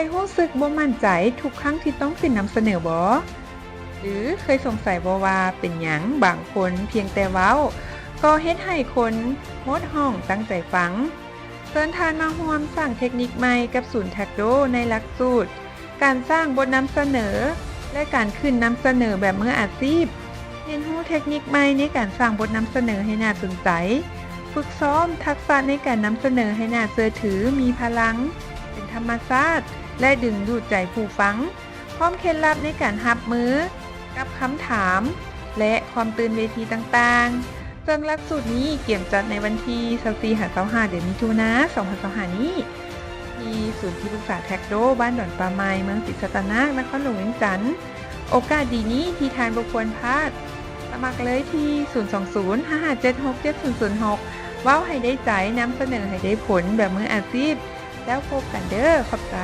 ຍຮູ້ສຶກບໍ່ໝັ້ນໃຈທຸກຄັ້ງທີ່ຕ້ອງຂຶ້ນນຳສະເໜີບໍ່? ຫຼື ເຄີຍສົງໄສບໍ່ວ່າເປັນຫຍັງບາງຄົນພຽງແຕ່ເວົ້າກໍເຮັດໃຫ້ຄົນຫົດຫ້ອງຕັ້ງໃຈຟັງ? ເຊີນທ່ານມາຮ່ວມສ້າງເທັກນິກໃໝ່ກັບສູນແທັກໂດໃນຫຼັກສູດການສ້າງບົດນຳສະເໜີ ແລະ ການຂຶ້ນນຳສະເໜີແບບມືອາຊີບ. ຮຽນຮູ້ເທັກນິກໃໝ່ໃນການສ້າງບົດນຳສະເໜີໃຫ້ໜ້າສົນໃຈ, ຝຶກຊ້ອມທັກສະໃນການນຳສະເໜີໃຫ້ໜ້າເຊື່ອຖື, ມີພະລັງ, ເປັນທຳມະຊາດ ແລະ ດຶງດູດໃຈຜູ້ຟັງ, ພ້ອມເຄັດລັບໃນການຮັບມືກັບຄຳຖາມ ແລະ ຄວາມຕື່ນເວທີຕ່າງໆ. ເຊິ່ງຫຼັກສູດນີ້ກຽມຈັດໃນວັນທີຊາວສີ່ຫາຊາວຫ້າ ເດືອນມິຖຸນາ ສອງພັນຊາວຫ້ານີ້ ທີ່ສູນທີ່ປຶກສາແທັກໂດ ບ້ານດອນປ່າໄມ້ ເມືອງສີສັດຕະນາກ ນະຄອນຫຼວງວຽງຈັນ. ໂອກາດດີນີ້ທີ່ທ່ານບໍ່ຄວນພາດ. ສະໝັກເລີຍທີ່ ສູນສອງສູນ ຫ້າຫ້າເຈັດຫົກເຈັດສູນສູນຫົກ. ເວົ້າໃຫ້ໄດ້ໃຈ, ນຳສະເໜີໃຫ້ໄດ້ຜົນແບບມືອາຊີບ. ແລ້ວພົບກັນເດີ້. ຂອບໃຈ.